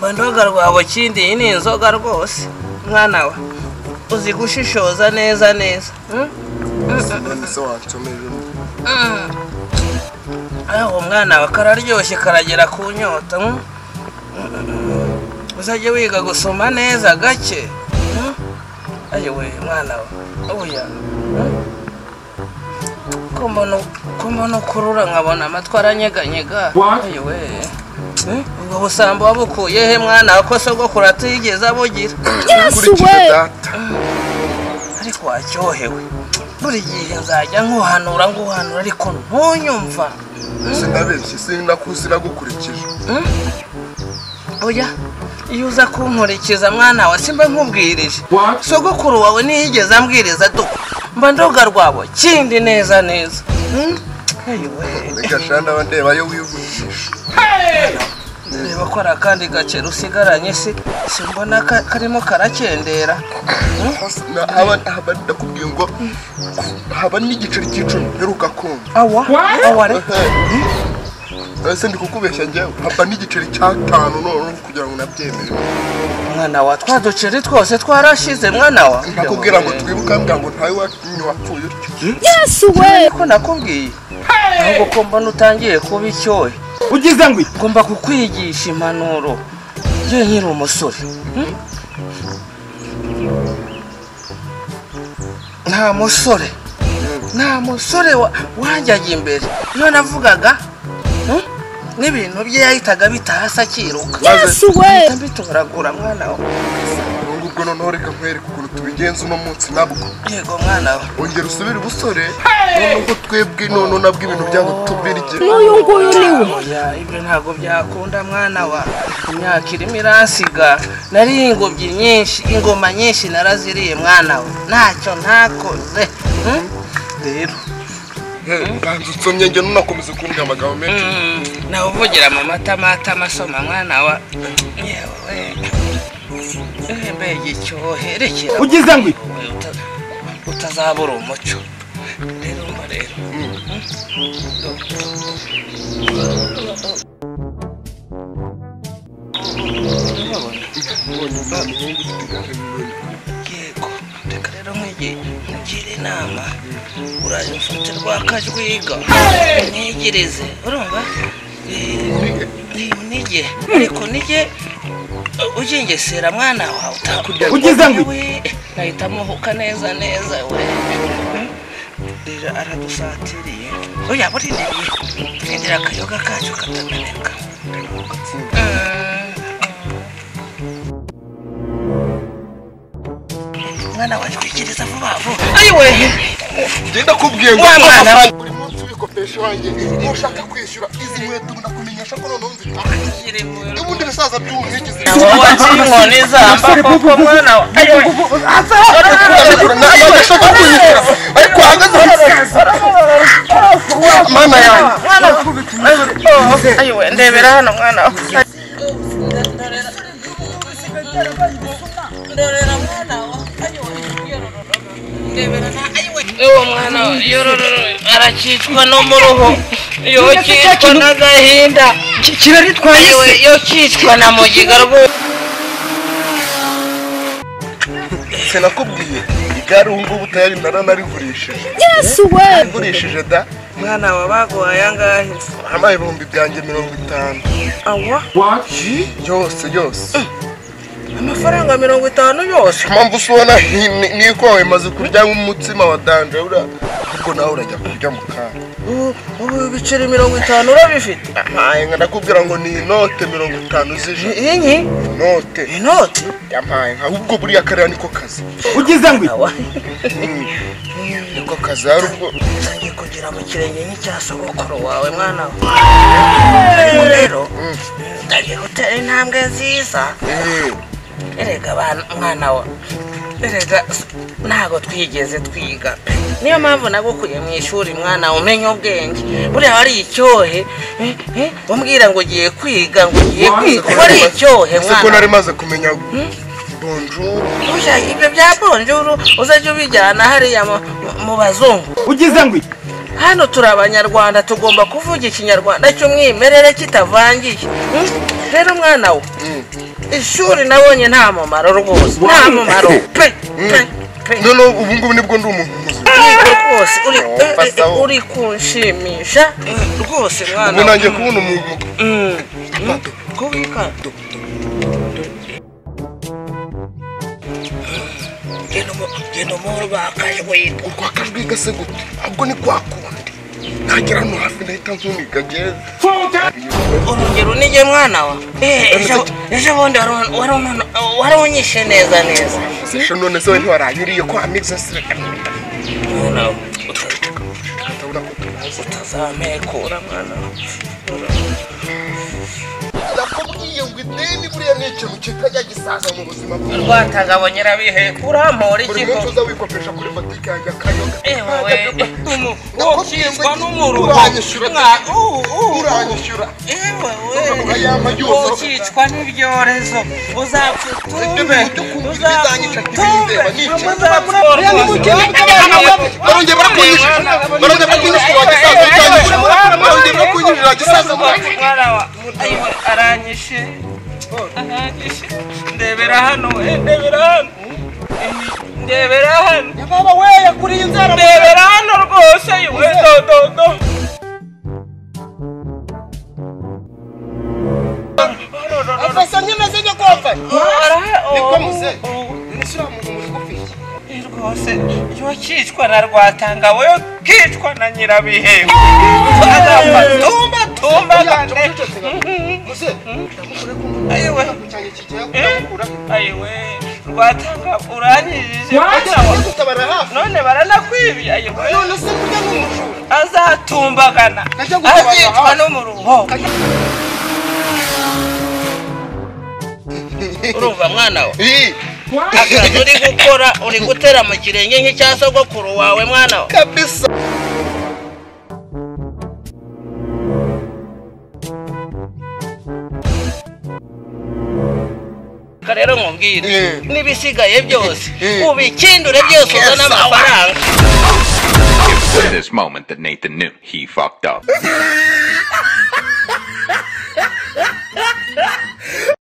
Mba ndoga rwabo kindi iyi ni inzoga rwose mwana we uzi gushishoza neza neza. Aho mwana we kararyoshye karagera ku nyota. Uzajye wiga gusoma neza gake. Ayiwe mwana we oya ko mbona ukurura nkabona amatwi aranyeganyega. Ayiwe, ubwo busambo wabukuye he mwana ko sogokuru atigeze abugira? Nkurikije data. Ariko wacyohewe buri gihe nzajya nkuhanura nguhanura ariko ntunyumva. Sinabeshye, sinagukurikije. Oya, iyo uza kunkurikiza mwana wa simba nkubwirije. Sogokuru wawe ntiyigeze ambwiriza do mba ndoga rwabo kindi neza neza. Ayiwe. Reka shanda ndaba ndeba yo wivugisha. Reba ko ari akandi gace rusigaranye se simbona karimo karakendera. Haba ndakubwiye ngo haba n'igiceri cy'icumi mperuka kumva. Awa awa re. Ese ndi kukubeshya njyewe? Haba n'igiceri cy'atanu none kugira ngo nabyemere. Mwana wa twa duceri twose twarashize mwana wa. Nakubwira ngo twibuke ambwira ngo ntawe wapfuye utyo. Yesu we! Ko nakubwiye ahubwo ko mbona utangiye kuba icyohe. Ugize ngo ngomba kukwigisha impanuro iyo nkiri umusore. Nta musore nta musore wajyaga imbere iyo navugaga n'ibintu bye yahitaga bitahasi akiruka. Yesu we! Mbitoragura mwana we. Ubwo noneho reka nkwereke ukuntu tubigenza uno munsi nabwo. Yego mwana we. Ongera usubire ubusore noneho twebwe noneho nabwo ibintu byabo tubirye. N'uyu nguyu ni we. Oya, ibyo ntabwo byakunda mwana wa, imyaka irimo iransiga. Nariye ingobyi nyinshi, ingoma nyinshi naraziriye mwana we, ntacyo ntakoze. Rero banza unsomye njye nunakomeza kumbwira amagambo menshi. Nawe uvugira mu matamatama asoma mwana wa yewe. Mbega icyohe rekera. Ugize ngo utazabura umuco rero mba rero Mbonye nta muhungu ufite igare mbonye. Yego, reka rero nkugire inama, uraje ufate rwa kajwiga unyigirize, urumva? Unige ariko unige ugengesera mwana wawe. Ugize ngo We, nahita muhuka neza neza we. Rero aradusatiriye. Oya, burindiriye rindira akayoga kacu katameneka. Mwana wawe twikiriza vuba vuba. Ayiwe. Ngenda kubwiye ngo Wa mwana we. Buri munsi wikopesha wanjye ntushaka kwishyura izi nkweto, ndakumenyesha ko noneho nzitaha ubundi ibisaza by'ubu ntigize. Waciye inkoni zamba koko mwana wa. Ayiwe. Ndashaka kunyishyura ariko ahagaze mana yanjye. Ayiwe, ndebera hano mwana wa. Ndorera mwana wa. Ayiwe. Ndebera na ayiwe. Uwo mwana wa yorororo arakicwa no mu ruhu. Yokicwa n'agahinda. Kiraritwaye. Ayiwe, yokicwa na mugiga rwose. Sinakubwiye igare ubu ngubu tayari naranarigurishije. Yesu we! Ngurishije da. Mwana wa baguhaye angahe? Wampaye 50,000 byanjye. Awa. Yose yose. Amafaranga 50 yose? Impamvu usubona niko wawe maze kurya nk'umutsima wa danger uriya, ahubwo nawe urajya kurya mu kanya. Ubu ibiceri 50 urabifite? Ampaye nka ndakubwira ngo ni inote 50 z'ijana. Inki? Inote. Inoti? Yampaye nka ahubwo buriya kariya niko kazi. Ugize ngo Awa. Niko kazi hari ubwo. Ngiye kugera mu kirenge nk'icya sogokuru wawe mwana we. Ariko rero ndagiye gutera intambwe nziza. Erega mwana wa, erega ntabwo twigeze twiga pe, niyo mpamvu nagukuye mu ishuri mwana wa, umenye ubwenge. Buriya wari icyohe, umbwira ngo ugiye kwiga, ngo ugiye kwiga, wari icyohe. Ese ko Mwana nari maze kumenya bonjour. Burya ibyo bya bonjour uzajya ubijyana hariya mu bazungu. Ugize ngo Hano turi abanyarwanda, tugomba kuvuga ikinyarwanda cy'umwimerere kitavangiye. Rero mwana we. Ishuri nabonye nta mumaro rwose, nta mumaro pe pe pe. None ubu ngubu nibwo ndi umuntu muzima. Rwose uri kunshimisha rwose mwana. Ubu nanjye kubona umuntu kubika. Genda umuhoro bakajwiga. Urwakajwiga se gute? Ahubwo ni kwa kundi. Nagera hano hafi ndahita nzuniga geza. Urugero unige mwana wa. Ejo bundi warunyishe neza neza. Ejo none se we ntiwaranyuriye ko amiza se. Mwana wa. Utazamekura mwana wa. Ndakubwiye ngo ideni buriya ni ikintu kitajya gisaza mu buzima bwawe. Rwatangabo nyirabihekura mpora Buri ikigo. munsi uza wikopesha kuri botike yanjye akayoga. Ewe wokicwa n'umuruho. Uranyishyura. Uranyishyura. Ewe Urayampa yose. wokicwa n'ibyorezo. Uzapfa Ibyo utumbe. bintu byo kumva ibizanyica ntibindeba ni ikintu. Uzapfa Barongeye barakunyishyura. Barongeye barakunyishyura gisaza utanyishyura. Barongeye barakunyishyura gisaza Mwana wa ayiwe aranyishe. Aranyishe. Ndebera hano, ndebera hano. Ndebera hano. Baba we yakuriye inzara. Ndebera hano rwose ayiwe do do do. Afasa nyine zijya kwamfara. Niko muze. Nishyura muntu muri gufiki. Rwose yokicwa na Rwatanga we kicwa na Nyirabihembe. Azapfa tumba tumba kane. Muze. Ndamukure ku Ayiwe. cyanjye kigiye kudamukura. Ayiwe Rwatanga uranyijije mwana wa. Gutabara hafi. None baranakwibye ayiwe. None se kurya ni umujura. Azatumbagana Kajya gutabara azicwa hafi. n'umuruho. Urumva mwana wa akazi uri gukora uri gutera mu kirenge nk'icya sogokuru wawe mwana wa. Kabisa. Rero nkubwire n'ibisigaye byose ubikindure byose uzane amafaranga. It was at this moment that Nathan knew he fucked up.